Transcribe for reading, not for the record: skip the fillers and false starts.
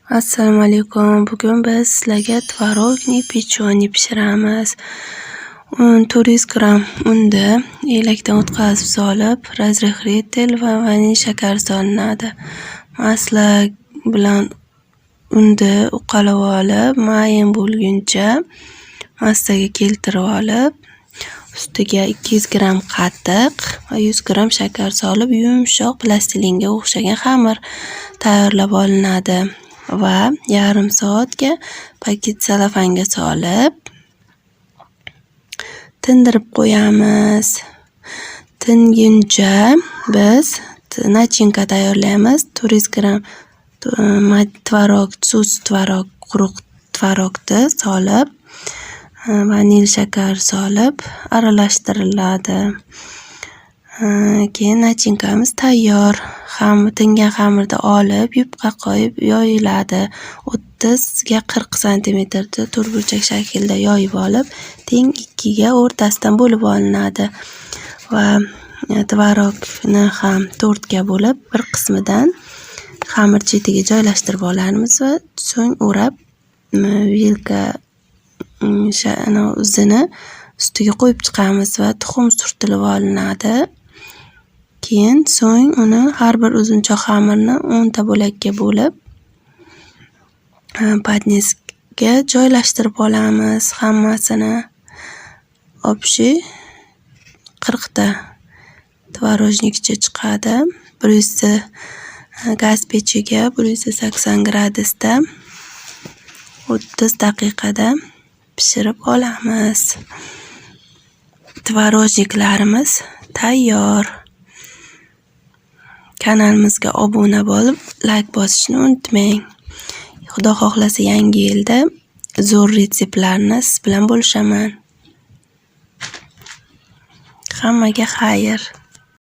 Assalomu alaykum. Bugun biz sizlarga tvorogniy pechenye pishiramiz. Un 400 gramm unni elakdan o'tkazib solib, разрыхлитель va vanil shakar solinadi. Masla bilan unni uqalab olib, mayin bo'lguncha massaga keltirib olib, ustiga 200 gramm qatiq va 100 gramm shakar solib, yumshoq plastilinga o'xshagan xamir tayyorlab olinadi va yarim soatga paket selofanga solib tindirib qo'yamiz. Tinguncha biz nachinka tayyorlaymiz. 400 gramm tvorog, sous tvorog, quruq tvorogni solib, vanil shakar solib aralashtiriladi. Keyin nachinkamiz tayyor. Tingan xamirni olib, yupqa qo'yib yoyiladi. 30 ga 40 santimetrda to'rtburchak shaklda yoyib olib, teng ikkiga o'rtasidan bo'lib olinadi va tvorogni ham to'rtga bo'lib, bir qismidan xamir chetiga joylashtirib olamiz va so'ng o'rab, vilka uzini ustiga qo'yib chiqamiz va tuxum surtilib olinadi. Keyin so'ng uni har bir uzunchoq xamirni 10 ta bo'lakka bo'lib, podnesga joylashtirib olamiz hammasini. Общий 40 ta tvorожникcha chiqadi. 100 gaz pechiga 180 gradusda 30 daqiqada pishirib olamiz. Tvorожникlarimiz tayyor. Kanalimizga obuna bo'lib, layk bosishni unutmang. Xudo xohlasa, yangi yilda zo'r retseptlarni siz bilan bo'lishaman. Hammaga xayr.